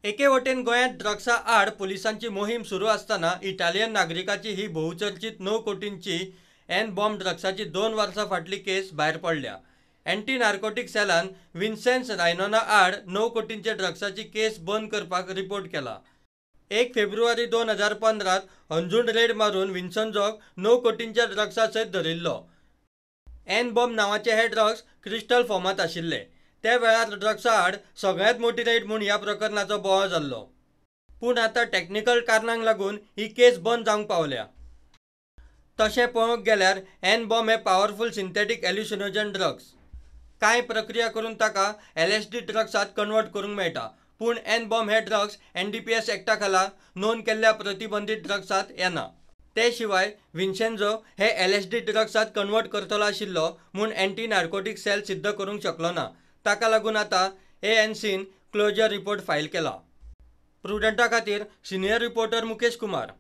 एके वटेन गोंयांत ड्रग्सा आड पुलिसांची मोहीम सुरू आसतना इटालियन नागरिकाची ही भोवचर्चीत 9 कोटींची एन बॉम्ब ड्रग्साची 2 वर्सां फाटली केस भायर पडल्या. एंटी नार्कोटीक सेलान विन्सेन्स रायनोना आड 9 कोटींचे ड्रग्साची केस बंद करपाक रिपोर्ट केला. 1 फेब्रुवारी 2015 हणजूण रेड मारून विन्सेन्झोक 9 कोटींच्या ड्रग्सा सयत धरिल्लो. एन बॉम्ब नांवाचे हे ड्रग्स क्रिस्टल फॉर्मांत आशिल्ले. त्या वेळार ड्रग्सा आड सगळ्यांत मोटी रेड म्हूण ह्या प्रकरणाचो बोवाळ जाल्लो. पूण आतां टॅक्निकल कारणांक लागून ही केस बंद जावंक पावल्या. तशें पळोवंक गेल्यार एन बॉम्ब हे पावरफूल सिंथेटीक हॅल्युसिनोजन ड्रग्स. कांय प्रक्रिया करून ताका LSD ड्रग्सांत कन्वर्ट करूंक मेळटा. पूण एन बॉम्ब हे ड्रग्स NDPS एक्टा खाला नोंद केल्ल्या प्रतिबंधीत ड्रग्सांत येना. ते शिवाय विन्सेन्झो हे LSD ड्रग्सांत कन्वर्ट करतलो आशिल्लो म्हूण एंटी नार्कोटीक सेल सिद्ध करूंक शकलो ना. ताका लागून आतां ANCन क्लोजर रिपोर्ट फायल केला. प्रुडंटा खातीर सिनियर रिपोर्टर मुकेश कुमार.